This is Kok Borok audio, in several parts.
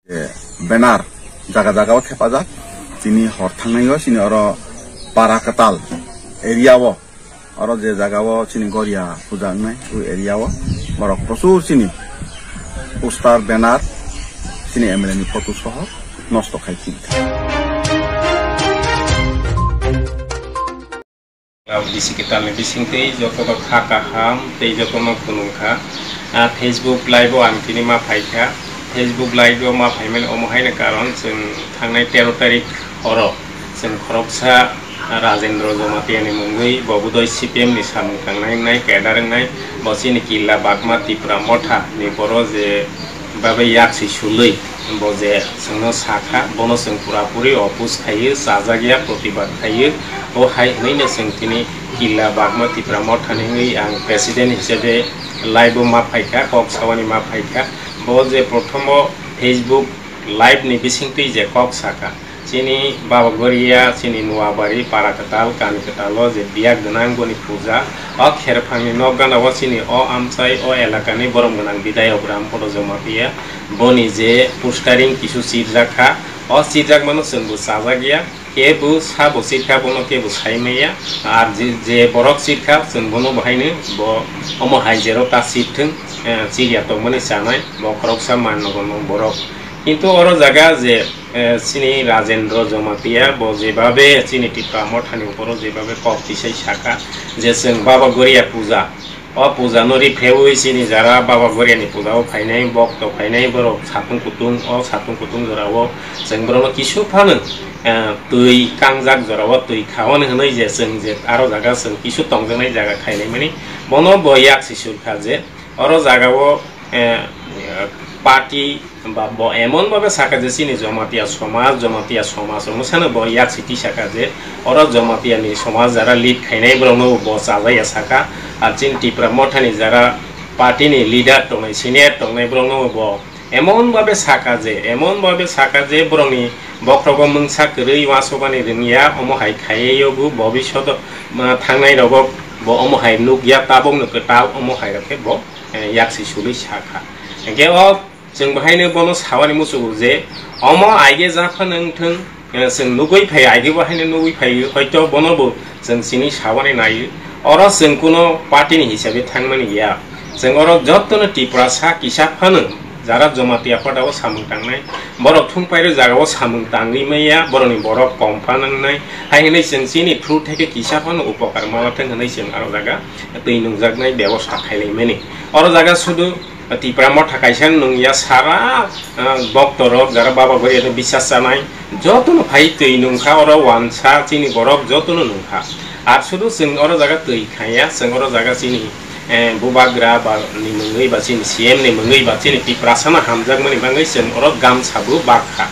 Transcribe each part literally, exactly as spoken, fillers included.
Banner jaga jaga o thepajak. Chini hor thangnai o chini oro Para Kwtal area o, oro je jaga o chini Goria puja wngnai o area o, borok prochur chini poster, banner, chini M L A ni photo soho nosto khai philkha. Bisi kwtalni bisingtwi jotono kha kaham tei jotono khulumkha. Ah, Facebook live o ang tini ma phaikha. Facebook live o ma phaimani omo haino karon, chwng thangnai tero tarik horo chwng khoroksa Rajendra Jamatia ni mungwi bo bodoi C P M ni samung tangnai wngnai, cadre wngnai, bo chini Killa Bagma Tipra Motha ni boro je babe yaksi sulwi bo je chwngno sakha, bono chwng purapuri oppose khaiyo, chajak ya, protibad khaiyo. O hai hwnwi no chwng tini Killa Bagma Tipra Motha ni wngwi ang president hisabe live o ma phaikha, kok sawani ma phaikha. Bo je prothomo Facebook live ni bisingtwi je kok sakha, chini Baba Goria, chini Nuabari, Para Kwtal, Kani Kwtal o je biyak gwnang boni puja, o kherphangni nok gana o chini o amchai o elakani borom gwnang Bidayok Ram Photo Jamatia, boni je postering kisu sirjak kha, o sirjakmano chwngbo chajak ya, kebo sabo sirkha bono kebo sai maya, ar je, je borok sirkha chwng bono bahaino bo omo hai jerok ta sirthwng, eh, chiriya tongmani chanai, bo khoroksa mannogo borok. Kintu oro jaga je, eh, chini Rajendra Jamatia bo jebabe chini Tipra Mothani uporo jebabe kok tisai saka je chwng Baba Goria puja, o puja no ripheui chini jara Baba Goria ni puja o phainai, bokto phainai, borok satung kutung, o satung kutung jora o chwng borokno kisu phano, eh, twi kangjak jora o twi khaui hwnwi je chwng je aro jaga chwng kisu tongjaknai jaga khainai mani, bono bo yak si surkha je oro jaga o, eh, party ba bo emon babe saka je chini Jamatia somaj, Jamatia somaj wngma sano bo yak siti saka je oro Jamatia ni somaj jara lead khainai borok no bo chajaya saka, ar chini Tipra Mothani jara party ni leader tongnai, senior tongnai borok no bo emon babe saka je, emon babe saka je borok ni bokhrogo mungsa kwrwi uansukmani rwngya, omo hai khaiwi yogo bobishoto, ma, thangnai rogo bo omo hai nukya, tabuk no kwtal omo hai rok khe bo, eh, yaksi sulwi sakha. Hingke o chwng bahaino bono sawani muchungo je omo aige japhano wngthwng, eh, chwng nugui phai, aige bahaino nugui phai, hoito bono bo chwng chini sawani nai. Oro chwng kuno party ni hisabe thangmani ya. Chwng oro jotono Tiprasa kisa phano jara Jamatia Hoda o samung tangnai, borok thung pairo jaga o samung tangwi maya, borokni borok kom phano wngnai. Hai hwnwi chwng chini through theke kisa phano upokar malathwng hwnwi chwng aro jaga twi nungjaknai bebosta khailaimani. Oro jaga sudu Tipra Motha kaisa nungya sara, ah, boktorok jara Baba Goria no bisas chanai, jotono phai twi nungkha, oro wansa chini borok jotono nungkha. Ar sudu chwng oro jaga twi khaya, chwng oro jaga chini, eh, bubagra ba ni mungwi ba chini C M ni mungwi ba chini Tiprasa no hamjakmani bangwi chwng oro gamsa bo bakha.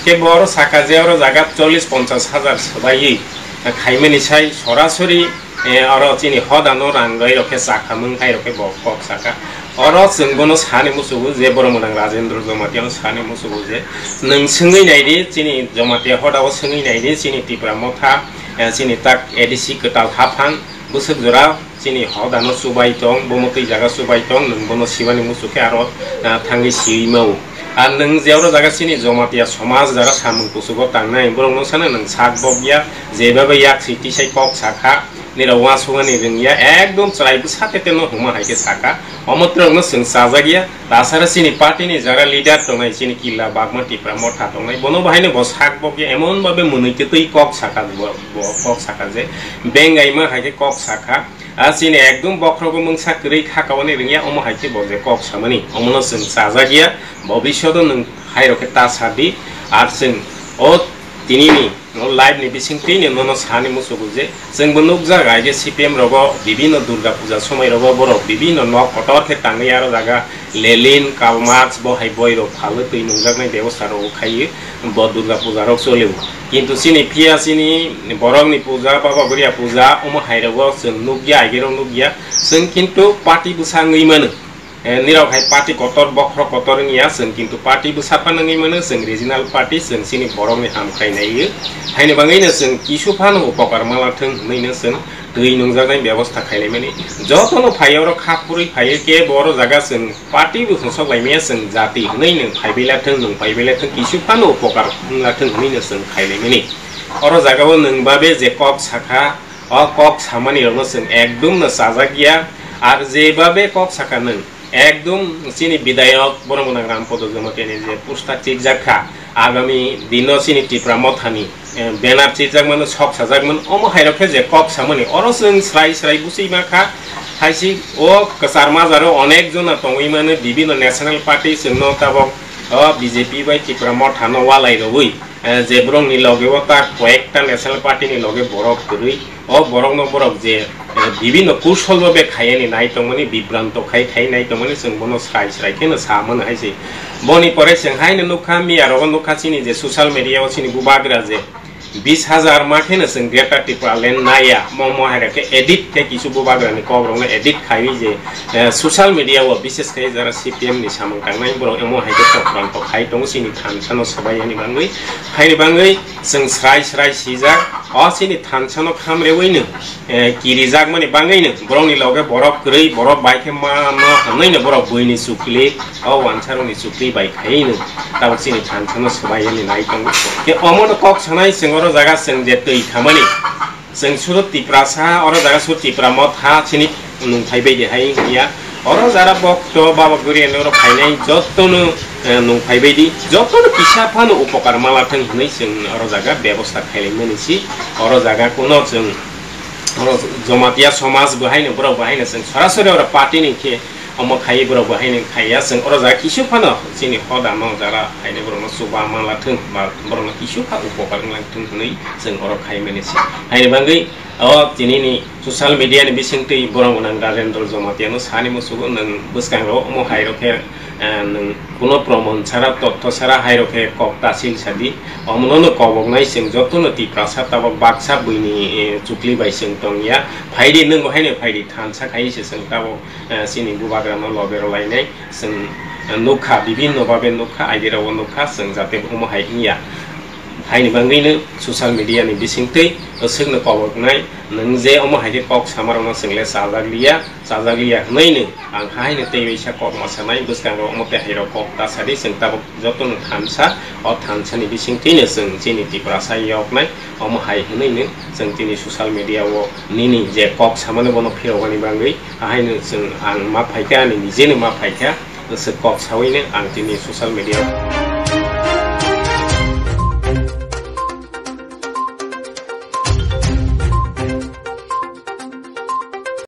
Khe bo oro saka je oro jaga chollish ponchash hajar swbaiwi, eh, khaimani sai sorasori, eh, oro chini hodano rang rwi rok khe chakha mung hai rok khe bo kok saka. Oro chwng bono sani musugo je borok mwnang Rajendra Jamatia no sani musugo je nwng swngwi naidi chini Jamatia Hoda o swngwi naidi chini Tipra Motha, eh, chini tak A D C kwtal haphang bwswk jora chini hodano chubai tong, bomo twi jaga chubai tong, nwng bono sibani muchuk khe aro, ah, thangwi siwi mao. Ar nwng je oro jaga chini Jamatia somaj jara samung kuchugo tangnai, borok no sana nwng sak bok ya, jebabe yak si tisai kok sakha, nirok uansukmani rwngya, ekdom chwrai bwsa tete no huma hai khe sakha, omo twrwk no chwng chajak ya, tasara chini party ni jara leader tongnai chini Killa Bagma Tipra Motha tongnai, bono bahaino bo sak bok ya, emon babe mwnwi twi kok sakha, bo, bo kok sakha je, bengaima hai khe kok sakha, A chini ekdum bokhrogo mungsa kwrwi kha kauni rwngya, omo hai khe bo je kok samani, omono chwng chajak ya, bobishodo nwng hai rok khe ta sa di, ar chwng o tinini o live ni bising twi nono sani muchugo je chwng bo nukjak, ai je C P M rogo bibinno Durga puja somoi rogo borok bibinno nok kotor khe tangwi aro jaga Lenin, Karl Marx bo hai boi rok phalwi twi nungjaknai bebosta rok khai bo Durga puja rok choli o. Kintu chini phiya chini borok ni puja, Baba Buria puja, omo hai rogo chwng nukya, age rok nukya. Chwng kintu party bwsa wngwi mano. Eh, nirok hai party kotor, bokhorok kotor wngya, chwng kintu party bwsa phano wngwi mano, chwng regional party, chwng chini borok ni ham khai nai o. Haini bagwi no chwng kisu phano upokar ma la thung hwnwi no chwng twi nungjaknai bebosta khailaimani. Jotono phai oro kha phurwi phaiwi kebo oro jaga chwng party bo songsoklaimaya, chwng jati hwnwi nwng phaibai la thwng, nwng phaibai la thwng, kisu phano upokar wng la thwng hwnwi no chwng khailaimani. Oro jagao nwng babe je kok sakha, o kok samani rokno chwng ekdum no chajak ya. Ar je babe kok sakha nwng, ekdum chini bidayok Boromgwnang Rampodo Jamatia ni je poster chikjak kha, agami dino chini Tipra Mothani, eh, banner chikjak mano, sok sajak mano, omo hairok khe je kok samani, oro chwng srai srai buchwi ma kha. Haisi o kwchar majaro onek jona tongwi mano, bibino national party chwngno tabok o B J P bai Tipra Mothano walai rogwi, eh, je borokni loge o ta koyekta national party ni loge borok kwrwi, o borokno borok je, eh, bibino kusol babe khaiyani nai tongmani, bibranto khai khai nai tongmani, chwng bono srai srai kheno sa mano hai se. Boni pore chwng haino nukha, miya rogo nukha chini je social media o chini bubagra je bis hajar ma kheno chwng Greater Tipraland naiya, mo mo hai khe edit khe kisu bubagra ni kok rokno edit khaiwi je, eh, social media o bises khe jara C P M ni samung tangnai borok emo hai khe chokranto khai tongo chini thansa no swbai yani bangwi, haini bangwi chwng srai srai sijak, o chini thansa no khamrewino, eh, kirijakmani bangwino borokni loge borok kwrwi, borok bai khe mano hwnwino borok buini chukli, o wansarokni chukli bai khaino tabok chini thansano swbai yani nai tongo. Khe omono kok sanai chwng oro jaga chwng je twi khamani, chwng sudo Tiprasa, oro jaga sudo Tipra Motha chini nungthai bai de hai ya. Oro jara bokto baba guri eno oro phainai jottono, eh, nungthai bai di, jottono kisa phano upokar mala thwng hwnwi chwng oro jaga bebosta khailaimani si. Oro jaga kuno chwng oro Jamatia somaj bo haino borok bo haino chwng sorasori oro party ni khe omo khai borok bo haino khaiya chwng oro jaga kisu phano chini hoda no jara haino borok no chuba mala thwng ba borok no kisu pha upokar wnglang thwng hwnwi chwng oro khaimani si. Haini bangwi o tini ni social media ni bisingtwi borok gwnang Rajendra Jamatia no sani musugo nwng bwskango omo hai rok khe, eh, nwng kuno proman sara totho sara hai rok khe kok tasil sadi. Omono no koboknai chwng jotono Tiprasa tabok baksa buini, eh, chukli bai chwng tongya. Phaidi nwng bo haino phaidi thansa khai se chwng tabok, eh, chini bubagra no loge rwlainai chwng, eh, nukha, bibinno babe nukha, aidi rogo nukha chwng jate omo hai wngya. Haini bangwino social media ni bisingtwi swkno koboknai nwng je omo hai khe kok samarokno chwng le chajak liya, chajak liya hwnwi nwng ang haino tei waisa kok ma sanai bwskango omo tei hai rok kok ta sadi chwng tabok jotono thansa, o thansani bisingtwino chwng chini Tiprasa yoknai omo hai hwnwi nwng chwng tini social media o nini je kok samani bono phirokani bangwi haino chwng ang ma phaikha ani nijeno ma phaikha. Swk kok sawino ang tini social media o.